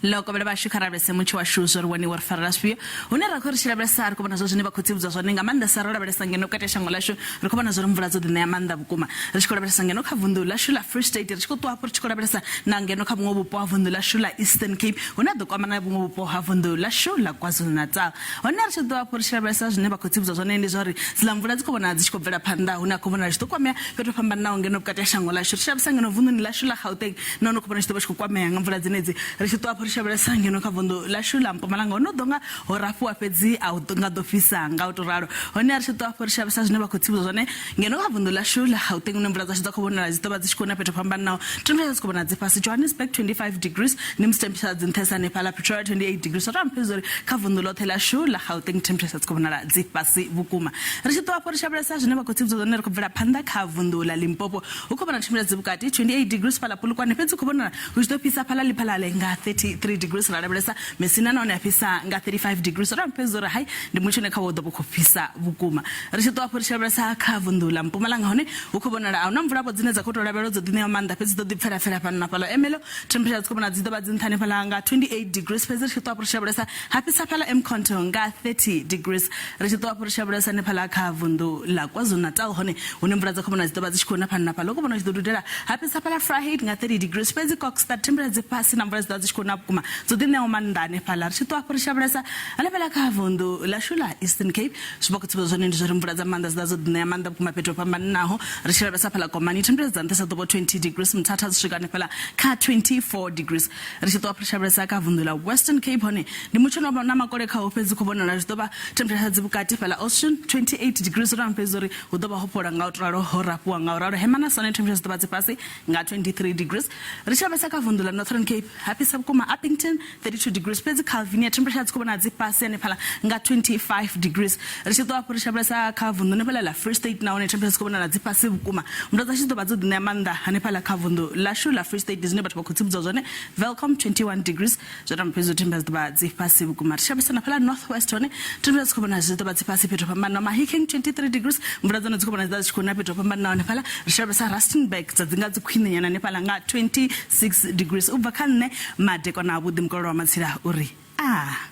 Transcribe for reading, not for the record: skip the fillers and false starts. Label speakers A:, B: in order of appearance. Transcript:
A: Ḽo kovhela vhashu kha lavhelese mutsho washu zwo ri waniwa ri farela zwifhio hune ra khou ri tshi lavhelesa ri khou vhona zwa zwine vha khou tsivhudza zwone nga maanḓesa ro lavhelesa ngeno vhukati ha shango ḽashu ri khou vhona zwo ri mvula dzo ḓi ṋea maanḓa vhukuma ri tshi khou lavhelesa ngeno kha vunḓu ḽashu ḽa Free State ri tshi khou ṱuwa hafhu ri tshi khou lavhelesa na ngeno kha vhuṅwe vhupo ha vunḓu ḽashu ḽa Eastern Cape hune ha ḓo kwama na vhuṅwe vhupo ha vunḓu ḽashu ḽa KwaZulu-Natal hone ri tshi ḓo hafhu ri tshi lavhelesa zwine vha khou tsivhudza zwone ndi zwa uri dziḽa mvula dzi khou vhonala dzi tshi khou bvela phanḓa hune ha khou vhonala tshi ḓo kwamea fhethu ho fhambananaho ngeno vhukati ha shango ḽashu ri tshi lavhelesa ngeno vunḓuni ḽashu ḽa Gauteng nahone khou vhona tshi ḓo vha tshi khou kwamea nga mvula dzenedzi ri tshi ṱuwa hafhu ri tshi lavhelesa ngeno kha vunḓu ḽashu ḽa Mpumalanga hone hu ḓo nga ho rafhiwa fhedzi a hu nga ḓo fhisa nga u tou ralo hone ri tshi ṱuwa hafhu ri tshi lavhelesa zwine vha khou tsivhudza zwone ngeno kha vunḓu ḽashu ḽa Gauteng hune mvula dzashu dza khou vhonala dzi ḓo vha dzi tshi khou na fhethu ho fhambananaho temperature dzi khou vhonala dzi fhasi Johannesburg 25 degrees ndi musi temperature dzi nṱhesa hanefhaḽa Pretoria 28 degrees zwa to amba fhedzi uri kha vunḓu ḽoṱhe ḽashu ḽa Gauteng temperature dzi khou vhonala dzi fhasi vhukuma ri tshi ṱuwa hafhu ri tshi lavhelesa zwine vha khou tsivhudza zwone ri khou bvela phanḓa kha vunḓu ḽa Limpopo Hu khou vhonala tshumelo dzi vhukati 28 degrees fhaḽa Polokwane fhedzi hu khou vhonala hu tshi ḓo fhisa fhaḽa Lephalale nga 33 degrees ra lavhelesa Messina nahone ha fhisa nga 35 degrees ra fhedza uri hai ndi mutsho une khawo u ḓo vha u khou fhisa vhukuma. Ri tshi ṱuwa afho ri tshi lavhelesa kha vunḓu ḽa Mpumalanga hone hu khou vhonala a hu na mvula vho dzine dza khou tou lavhelelwa dzo ḓi ṋea maanḓa fhedzi dzo ḓi pfela pfela fhano na fhaḽa Ermelo temperature dzi khou vhonala dzi ḓo vha dzi nṱha hanefhaḽa nga 28 degrees fhedzi ri tshi ṱuwa afho ri tshi lavhelesa ha fhisa fhaḽa Mkhonto nga 30 degrees Ri tshi ṱuwa afho ri tshi lavhelesa hanefhaḽa kha vunḓu ḽa KwaZulu-Natal hone hune mvula dza khou vhona dzi ḓo vha dzi tshi khou na fhano na fhaḽa. Hu khou vhona hu tshi ḓo dudela ha fhisa fhaḽa Vryheid nga 30 degrees fhedzi Kokstad temperature dzi fhasi na mvula dzi ḓo vha dzi tshi khou na vhukuma dzo ḓi ṋeaho maanḓa hanefhaḽa. Ri tshi ṱuwa afho ri tshi lavhelesa hanefhaḽa kha vunḓu ḽashu ḽa Eastern Cape zwi vha khou tsivhudza zwone ndi zwa uri mvula dza maanḓa dzi ḓa dzo ḓi ṋea maanḓa vhukuma fhethu ho fhambananaho. Ri tshi lavhelesa fhaḽa Komani temperature dza nṱhesa ḓo vha 20 degrees Mthatha dzi swika hanefhaḽa kha 24 degrees. Ri tshi ṱuwa afho ri tshi lavhelesa kha vunḓu ḽa Western Cape hone Ndi mutsho no na makole khawo fhedzi khou vhonala zwi ḓo vha temperature dzi vhukati fhaḽa Ocean 28 degrees ro amba fhedzi uri hu ḓo vha ho fhola nga u ralo ho rafhiwa nga u ralo Hermanus hone temperature dzi ḓo vha dzi fhasi nga 23 degrees. Ri tshi lavhelesa kha vunḓu ḽa Northern Cape ha fhisa vhukuma Upington 32 degrees fhedzi Calvinia temperature dzi khou vhonala dzi fhasi hanefhaḽa nga 25 degrees. Ri tshi ṱuwa hafhu ri tshi lavhelesa kha vunḓu hanefhaḽa ḽa Free State nahone temperature dzi khou vhonala dzi fhasi vhukuma. Mvula dzashu dzi ḓo vha dzo ḓi ṋea maanḓa hanefhaḽa kha vunḓu ḽashu ḽa Free State ndi zwine vhathu vha khou tsivhudzwa zwone Welkom 21 degrees Zwo tamba fhedzi temperature dzi ḓo vha dzi fhasi vhukuma. Ri tshi lavhelesa na fhaḽa North West hone temperature dzi khou vhonala dzi ḓo vha dzi fhasi fhethu ho fhambananaho. Mahikeng 23 degrees, mvula dzone dzi khou vhonala dzi tshi khou na fhethu ho fhambananaho hanefhaḽa. Ri tshi lavhelesa Rustenburg dza dzi nga dzi khwine nyana hanefhaḽa nga 26 degrees. U bva kha nṋe madekwana avhuḓi mukololo wa matsila uri ah.